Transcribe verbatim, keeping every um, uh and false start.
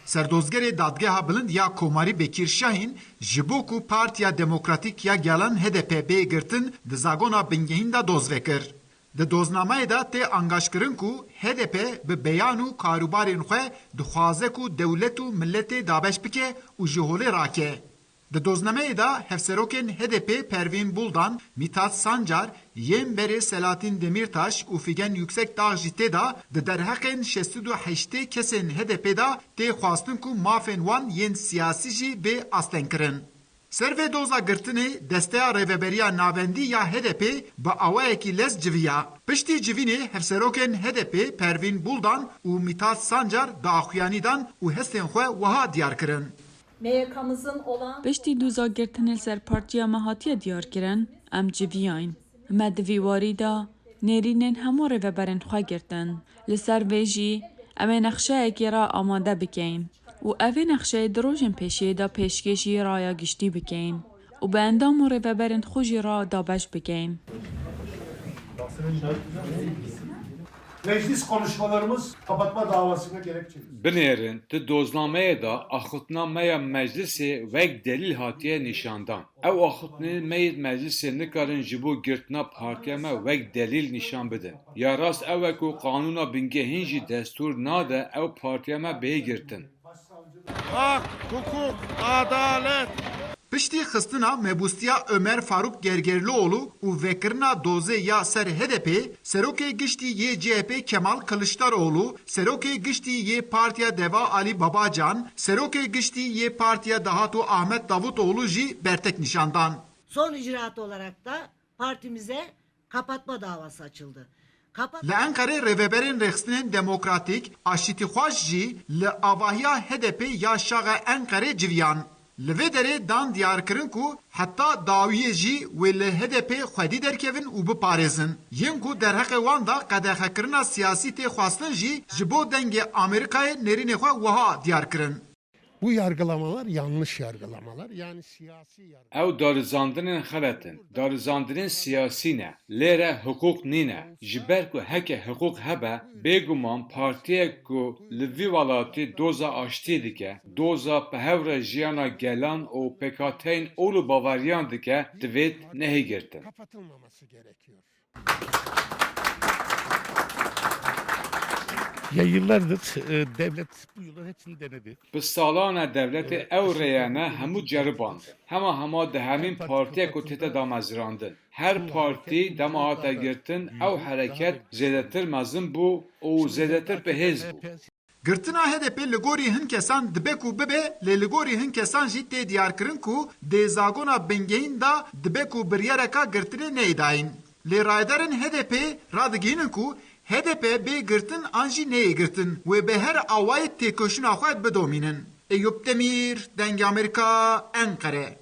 Serdozgerê Dadgeha Bilind ya Komarî Bekîr Şahîn ji bo ku Partiya Demokratîk ya Gelan H D P bê girtin di zagona bingehîn de doz vekir. Di doznameyê de tê angaşkirin ku H D P bi beyan û karûbarên xwe dixwaze ku dewlet û miletê dabeş bike û ji holê rake. Di doznameyê de hevserokên H D P Pervîn Buldan, Mithat Sancar, yên berê Selahattin Demirtaş û Figen Yüksekdağ jî tê de di derheqên şêst û heştê kesên H D P de tê xwestin ku mafên wan yên siyasî jî bê astengkirin. Ser vê doza girtinê Desteya Rêveberiya Navendî ya H D P bi awayekî lez civiya. Piştî civînê hevserokên H D P Pervîn Buldan û Mithat Sancar daxuyanî dan û hestên xwe wiha diyar kirin. Piştî doza girtinê li ser partiya me hatiye diyarkirin, em civiyayîn. Me di vî warî de nêrînên hemû rêveberên xwe girtin. Li ser vê jî em ê nexşeyekî re amade bikeyin û ev ê nexşeyê di rojên pêşiyê de pêşkêşî raya giştî bikeyin û bi endam û rêveberên xwe jî re dabeş bikeyin. Meclis konuşmalarımız kapatma davasına gerekçedir. Binêrin, di doznameyê de axiftina me ya meclisê wek delîl hatiye nîşandan. Ew axiftinên me yê meclisê nikarin ji bo girtina partiya me wek delîl nîşan bidin. Ya rast ew e ku qanûna bingehîn jî destûr nade ew partiya me bê girtin. Hak, hukuk, adalet. Piştî xistina mebûstiya Ömer Faruk Gergerlioğlu û vekirina dozê ya ser H D P, Serokê Giştî yê C H P Kemal Kılıçdaroğlu, Serokê Giştî yê Partiya Deva Alî Babacan, Serokê Giştî yê Partiya Dahato Ahmet Davutoğlu jî bertek nîşan dan. Son icraat olarak da partimize kapatma davası açıldı. Kapat- Li Enqerê rêveberên rêxistinên demokratîk, aştîtîxwaz jî li avahiya H D P ya şaxa Enqerê civiyan. Li vê derê dan diyarkirin ku heta dawiyê jî wê li H D P xwedî derkevin û biparêzin. Yên ku derheqê wan de qedexekirina siyasî tê xwestin jî ji bo Dengê Amerîkayê nêrînê xwe wiha diyar kirin. Bu yargılamalar yanlış yargılamalar. Yani siyasi yargı. Ew darizandinên xelet in. Darizandinên siyasî ne. Lêre hiqûq nîne. Ji ber ku heke hiqûq hebe, bêguman partiyek ku li vî welatî doza aştiyê dike, doza bi hev re jiyana gelan û pêkhateyên ol û baweriyan dike, divêt nehê girtin. Kapatılmaması gerekiyor. Ya yıllardır e, devlet bu yolların hepsini denedi. Bi salan e dewletê ew rêyene hemû ceribandin. Hema hema di hemîn partiyek ku tête damezrandin. Her partî dema hate girtin, ew hereket zêdetir mezin bû û zêdetir bi hêz bû. Girtina H D P li gorî hin kesan dibe ku bibe, lê li gorî hin kesan jî tê diyarkirin ku dê zagona bingehîn de dibe ku biryareka girtinê neyê dayîn. Lê rayedarên H D P radigihînin ku H D P bê girtin an jî neyê girtin, wê bi her awayê têkoşîna xwe bidomînin. Eyûp Demîr, Dengê Amerîka, Enqere.